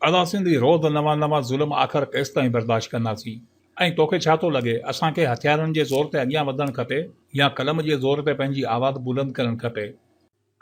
ادا سنڌي روز نوان نوان ظلم آخر ڪيستائين برداشت ڪنداسين ۽ توکي ڇا ٿو لڳي اسان کي هٿيارن جي زور تي اڳيان وڌڻ کپي يا قلم جي زور تي پنهنجي آواز بلند ڪرڻ کپي.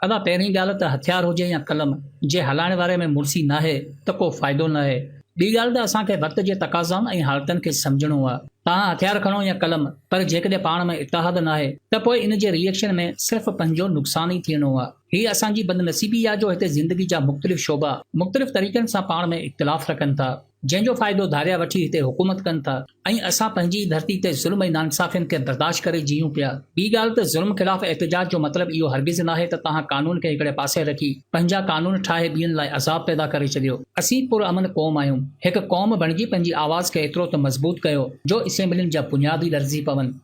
ادا پهرين ڳالهه ته هٿيار هجي يا قلم جي هلائڻ واري ۾ مڙسي ناهي ته ڪو فائدو ناهي. ٻي ڳالهه ته اسان کي وقت جي تقاضائن ۽ حالتن کي سمجهڻو آ. توهان هٿيار کڻو يا قلم پر جيڪڏهن پاڻ ۾ اتحاد ناهي ته پوء ان جي ري ايڪشن ۾ صرف پنهنجو نقصان ئي ٿيڻو آ. هي اسان جي بدنصيبي آ جو هتي زندگي جا مختلف شعبا مختلف طريقن سان پاڻ ۾ اختلاف رکن ٿا جنهن جو فائدو ڌاريا وٺي هتي حڪومت ڪن ٿا ۽ اسان پنهنجي ئي ڌرتي تي ظلم ۽ ناانصافين کي برداشت ڪري جيئون پيا. ٻي ڳالهه ته ظلم خلاف احتجاج جو مطلب اهو هرگز ناهي ته توهان قانون کي هڪڙي پاسي رکي پنهنجا قانون ٺاهي ٻين لاء عذاب پيدا ڪري ڇڏيو. اسين پرامن قوم آهيون. هڪ قوم بڻجي پنهنجي آواز کي ايترو ته مضبوط ڪيو جو اسيمبلين جا بنياد ئي لرزي پون.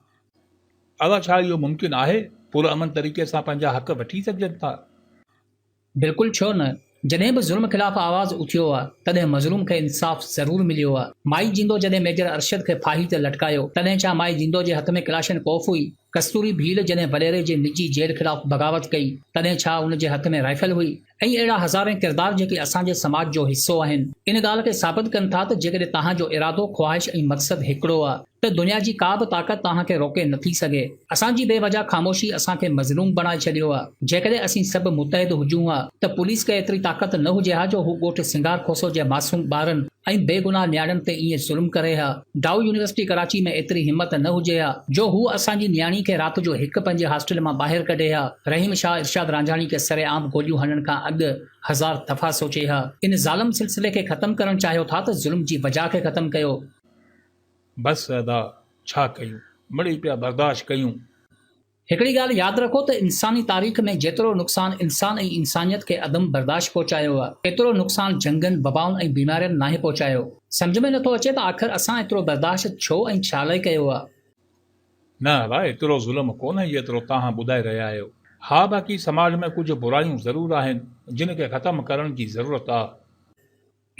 ادا ڇا اهو ممڪن آهي پرامن طريقي سان پنهنجا حق وٺي سگهجن ٿا؟ بلڪل ڇو نه، جڏهن به ظلم خلاف آواز اٿيو آ تڏهن مظلوم کي انصاف ضرور مليو آ. مائي جيندو جڏهن ميجر ارشد کي ڦاهي تي لٽڪايو تڏهن ڇا مائي جيندو جي هٿ ۾ ڪلاشن ڪوف هئي؟ ڪستوري ڀيل جڏهن وڏيري جي نجي جيل خلاف بغاوت ڪئي تڏهن ڇا ان جي هٿ ۾ رائفل هئي؟ ۽ اهڙا هزارين ڪردار جيڪي اسان جي سماج جو حصو آهن ان ڳالهه کي ثابت ڪن ٿا ته جيڪڏهن توهان جو ارادو، خواهش ۽ مقصد هڪڙو آ ته دنيا جي ڪا به طاقت توهان کي روڪي نه ٿي سگهي. اسان جي بي وجه خاموشي اسان کي مظلوم بڻائي ڇڏيو آ. جيڪڏهن اسين سڀ متحد هجون ها ته پوليس کي ايتري طاقت نه هجي ها جو هو ڳوٺ سنگهار کوسو جي معصوم ٻارن ۽ بي گناهه نياڻين تي ائين ظلم ڪري ها. ڊائو يونيورسٽي ڪراچي ۾ ايتري همت نه هجي ها جو هو اسان جي نياڻي کي رات جو هڪ پنهنجي هاسٽل مان ٻاهر ڪڍي ها. رحيم شاهه ارشاد رانجهاڻي کي سرعام گوليون هڻڻ کان اڳ هزار دفعا سوچي ها. ان ظالم سلسلي کي ختم ڪرڻ چاهيو ٿا ته ظلم جي وجهه کي ختم ڪيو. بس ادا ڇا ڪيون مڙئي پيا برداشت ڪيون. هڪڙي ڳالهه ياد رکو ته انساني تاريخ ۾ جيترو نقصان انسان ۽ انسانيت کي عدم برداشت پهچايو آ ايترو نقصان جنگن، وبائن ۽ بيمارين ناهي پهچايو. سمجهه ۾ نٿو اچي ته آخر اسان ايترو برداشت ڇو ۽ ڇا لئه ڪيو آ. نه ادا ايترو ظلم ڪونهي جيترو توهان ٻڌائي رهيا آهيو. ها باقي سماج ۾ ڪجهه برايون ضرور آهن جن کي ختم ڪرڻ جي ضرورت آ.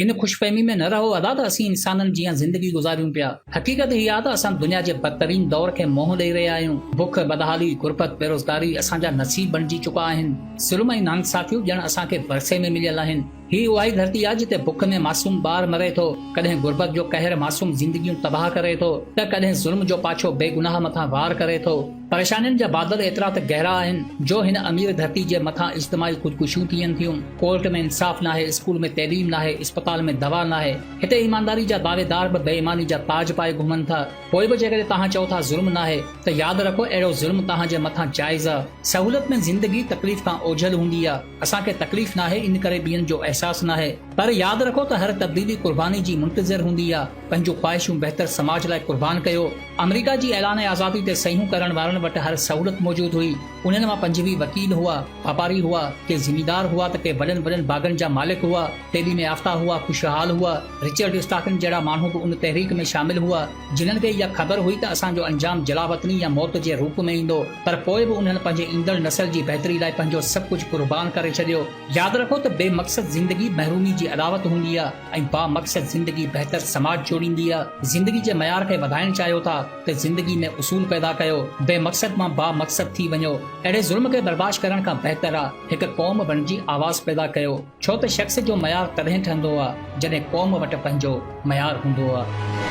ان خوشفهمي ۾ نه رهو ادا ته اسين انسانن جيان زندگي گذاريون پيا. حقيقت هي آ ته اسان دنيا جي بدترين دور کي منهن ڏئي رهيا آهيون. بک، بدحالي، غربت، بيروزگاري اسان جا نصيب بڻجي چڪا آهن. ظلم ۽ ناانصافيون ڄڻ اسان کي ورثي ۾ مليل آهن. هي اها ئي ڌرتي آ جتي بک ۾ معصوم ٻار مري ٿو، ڪڏهن غربت جو قهر معصوم زندگيون تباهه ڪري ٿو ته ڪڏهن ظلم جو پاڇو بيگناهه مٿان وار ڪري ٿو. پريشانين جا بادل ايترا ته گهرا آهن جو هن امير ڌرتي جي مٿان اجتماعي خودڪشيون ٿين ٿيون. ڪورٽ ۾ انصاف ناهي، اسڪول ۾ تعليم ناهي، اسپتال ۾ دوا ناهي. هتي ايمانداري جا دعويدار به بي ايماني جا تاج پائي گهمن ٿا. پوء به جيڪڏهن توهان چئو ٿا ظلم ناهي ته ياد رکو اهڙو ظلم توهان جي مٿان جائز آ. سهولت ۾ زندگي تڪليف کان اوجهل هوندي آ. اسان کي تڪليف ناهي ان ڪري ٻين جو احساس ناهي. پر ياد رکو ته هر تبديلي قرباني جي منتظر هوندي آ. پنهنجون خواهشون بهتر سماج لاء قربان ڪيو. آمريڪا جي اعلان آزادي تي صحيحون ڪرڻ وارن وٽ هر سهولت موجود هئي. انهن مان 25 وڪيل هئا، واپاري هئا، ڪي زميندار هئا ته ڪي وڏن وڏن باغن جا مالڪ هئا، تعليم يافته هئا، خوشحال هئا. رچرڊ اسٽاڪن جهڙا ماڻهو به ان تحريڪ ۾ شامل هئا، جنهن کي اها خبر هئي ته اسان جو انجام جلاوطني يا موت جي روپ ۾ ايندو، پر پوء به انهن پنهنجي ايندڙ نسل جي بهتري لاء پنهنجو سڀ ڪجهه قربان ڪري ڇڏيو. ياد رکو ته بي مقصد زندگي محرومي جي عداوت هوندي آ. ۽ بامقصد زندگي بهتر سماج جوڙيندي آ. زندگي جي معيار کي وڌائڻ چاهيو ٿا ته زندگي ۾ اصول پيدا ڪيو. بي مقصد مان بامقصد ٿي وڃو. اهڙي ظلم کي برداشت ڪرڻ کان بهتر آ هڪ قوم بڻجي آواز پيدا ڪيو. ڇو ته شخص جو معيار تڏهن ٺهندو آ جڏهن قوم وٽ پنهنجو معيار هوندو آ.